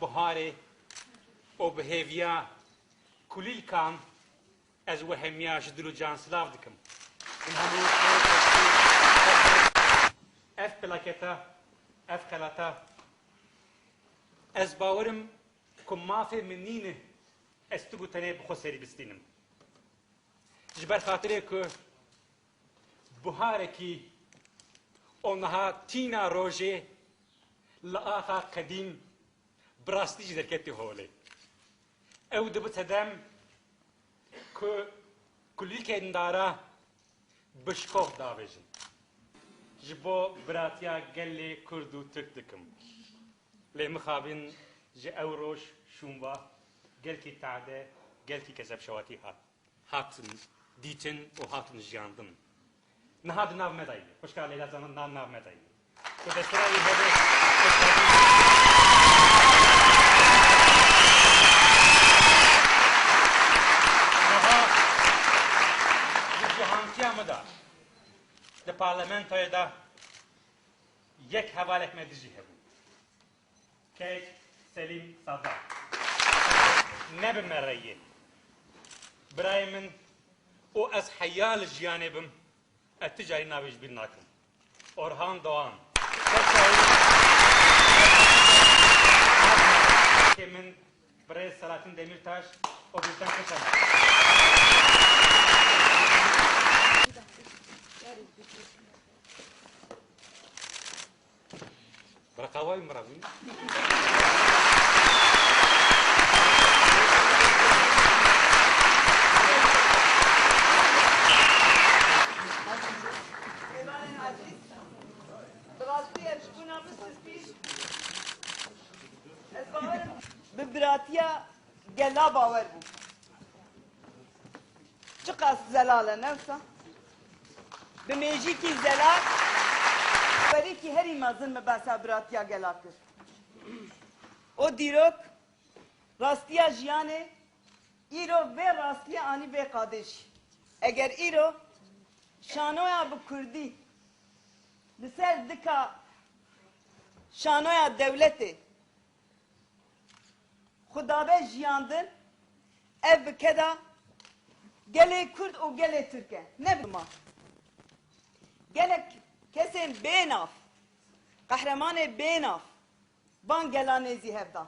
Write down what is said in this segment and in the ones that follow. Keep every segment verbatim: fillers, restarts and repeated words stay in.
buharê û bi hêviya kulîlkan ez we hemiya ji dil û can silav dikim. Hûn hemû ev plaketa, ev xelata, ez bawerim ku mafê min nîne ez tu got tenê bi xwe serî bistînim. Ji ber xatirê ku buharekî û niha tîna rojê li axa qedîm bi rastî jî derketî holê. Ew dibi sedem ku kulîlkên dara bi şkox davêjin. Ji bo biratiya gelê Kurd û Tirk dikim. Lê mixabin ji ew roj şûn va gelkî tade, gelkî kezebşewatî hat. Hatin dîtin û hatin jiyandin. Niha di nav me de ye. Xwişka Leyla Canan na nav me de ye. Ku destera wî hebe, niha di cîhantiya me de, di parlamentoyê de yek hevalek me dijî hebû. Kek Selîm Sadar. Ne bi me re ye. Birayê min û ez heya li jiyanê bim, ez tu carî navê ji bîr nakim. Orhan Doğan. Kek min birêz Selahattin Demirtaş û Gülten Kışan. Bira qawayê min re bû. Mêvanên ezîz, bi rastî ez ji bûna min spî, ez bawerim, bi biratiya gela bawer bûm. Çiqas zelal e, ne wisa? Bi mêjîkî zelal, berîkî herî mezin min behsa biratiya gela kir. O dîrok, rastiya jiyanê, îro vê rastiyê anî vê qadê jî. Eger îro şanoya bi kurdî li ser dika şanoya dewletê xwe dabe jiyandin, ev bi keda gelê Kurd û gelê Tirk e, ne bi ma. Gelek kesên bênav, qehremanê bênav van gela nêzî hev da.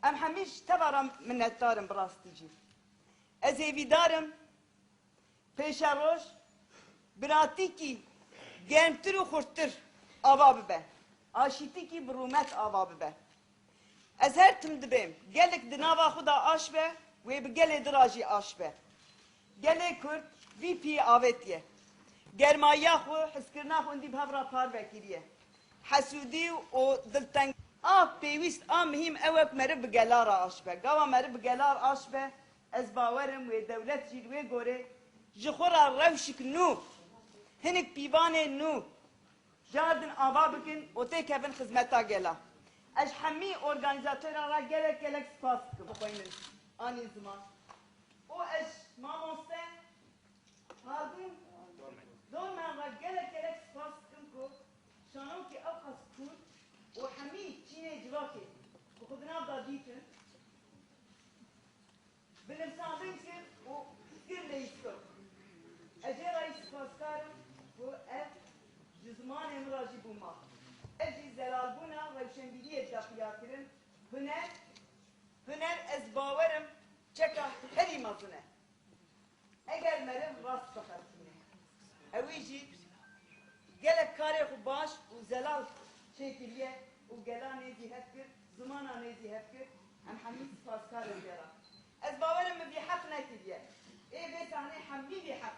Em hemî ji teva re minnetdar in bi rastî jî. Ez hêvîdar im, pêşeroj biratîkî germtir û xurttir ava bibe, aşîtîkî bi rûmet ava bibe. Ez her tim dibêm, gelek di nava xwe de aş be, wê bi gelê din re jî aş be. Gelê Kurd vî piyê avêtiye. Germayiya xwe, hizkirina xwe hindî bi hev re parve kiriye. Hesûdî û dilteng. A pêwîst, a mihîm ew e ku meriv bi gela re aş be. Gava meriv bi gela re aş be, ez bawer im wê dewlet jî li wê gorê ji xwe re rewşik nû, hinek pîvanên nû, cardin ava bikin û têkevin xizmeta gela. Ez ji hemî organîzatoran re gelek gelek spas dikim. Xweynin anî ziman. Û ez mamoste Hardin Dormen re gelek gelek spas dikim ku şanokê ewqas kûr û hemî çînê civakê ku xwe di nav de dîtin, bi nivîsandin kir û kir leyîstok. Ez jê re yî sipaskar im ku ev ji zimanê min re jî bû maf. Ev jî zelalbûna rewşenbîriyê dide xuyakirin, huner, huner ez bawer im çeka herî mezin e. Eger meriv rast bixebitîne, ewî jî gelek karê xwe baş û zelal çêkiriye û gela nêzî hev kir, zimana nêzî hev kir, em hemî sipaskarên wê re. Ez bawer im min vî heq nekiriye. Ê vê sahnê hemî vî heq